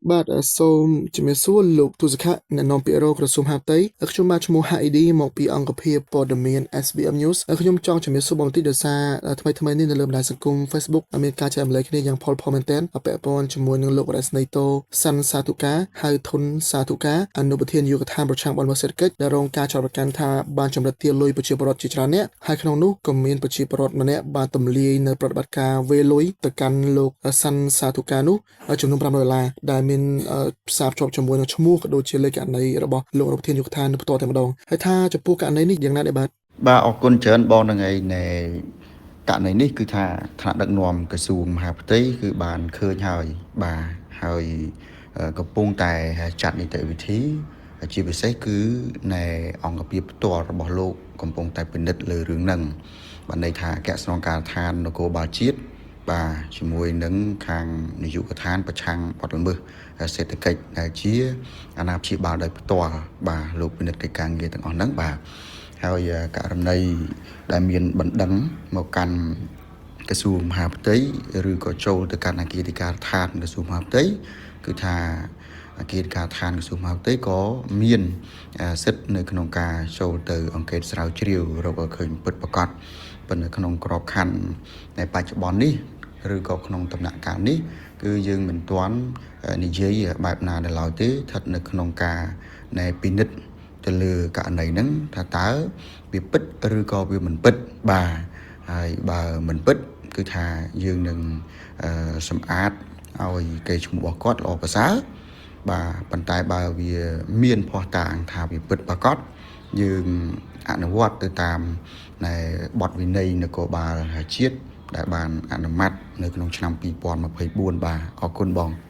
បាទសូមជំរាបសួរលោកទូសខៈអ្នកនាំពាក្យរងក្រសួងមហាផ្ទៃខ្ញុំបាទឈ្មោះ HID មកពីអង្គភាពព័ត៌មាន SBM News ខ្ញុំចង់ជំរាបសួរបងបន្តិចដោយសារថ្មីថ្មីនេះនៅលើបណ្ដាញសង្គម Facebook មានការចែករំលែកគ្នាយ៉ាងផុលផុសមែនទែនពាក់ព័ន្ធជាមួយនឹងលោករស្នីតូសាន់សាធុកាហៅធុនសាធុកាអនុប្រធានយុគឋានប្រឆាំងបទល្មើសសេដ្ឋកិច្ចដែលរងការចោទប្រកាន់ថាបានចម្រិតទារលុយប្រជាពលរដ្ឋជាច្រើនអ្នកហើយក្នុងនោះក៏មានប្រជាពលរដ្ឋម្នាក់បានទម្លាយនៅប្រតិបត្តិការវេលុយទៅកាន់លោកសាន់សាធុកានោះចំនួន500ដុល្លារដែលមានផ្សារភ្ជាប់ជាមួយនឹងឈ្មោះក៏ដូចជាលេខករណីរបស់លោកអនុប្រធានយុគឋាននៅផ្ទាល់តែម្ដងហើយថាចំពោះករណីនេះយ៉ាងណាដែរបាទ? បាទអរគុណច្រើនបងនឹងឯងនៃករណីនេះគឺថាថ្នាក់ដឹកនាំក្រសួងមហាផ្ទៃគឺបានឃើញហើយបាទហើយកំពុងតែចាត់នីតិវិធីជាពិសេសគឺនៅអង្គភាពផ្ទាល់របស់លោកកំពុងតែពិនិត្យលើរឿងហ្នឹងបានន័យថាអគ្គស្នងការដ្ឋាននគរបាលជាតិបាទជាមួយនឹងខាងនាយកដ្ឋានប្រឆាំងបទល្មើសសេដ្ឋកិច្ចដែលជាអាណាព្យាបាលដោយផ្ទាល់បាទលោកពិនិត្យកិច្ចការងារទាំងអស់ហ្នឹងបាទហើយករណីដែលមានបណ្ដឹងមកកាន់ក្រសួងមហាផ្ទៃឬក៏ចូលទៅកាន់អគ្គនាយិកាដ្ឋានក្រសួងមហាផ្ទៃគឺថាអគ្គនាយិកាដ្ឋានក្រសួងមហាផ្ទៃក៏មានសិទ្ធិនៅក្នុងការចូលទៅអង្កេតស្រាវជ្រាវរកឲ្យឃើញពិតប្រាកដប៉ុន្តែក្នុងក្របខ័ណ្ឌនៃបច្ចុប្បន្ននេះឬក៏ក្នុងដំណាក់កាលនេះគឺយើងមិនទាន់និយាយបែបណានៅឡើយទេស្ថិតនៅក្នុងការនៃពិនិត្យទៅលើករណីហ្នឹងថាតើវាពិតឬក៏វាមិនពិតបាទហើយបើមិនពិតគឺថាយើងនឹងសម្អាតឲ្យកេរ្តិ៍ឈ្មោះរបស់គាត់ល្អប្រសើរបាទប៉ុន្តែបើវាមានភស្តុតាងថាវាពិតប្រាកដយើងអនុវត្តទៅតាមនៃបទវិន័យនគរបាលជាតិដែលបានអនុម័តនៅក្នុងឆ្នាំ2024បាទអរគុណបង។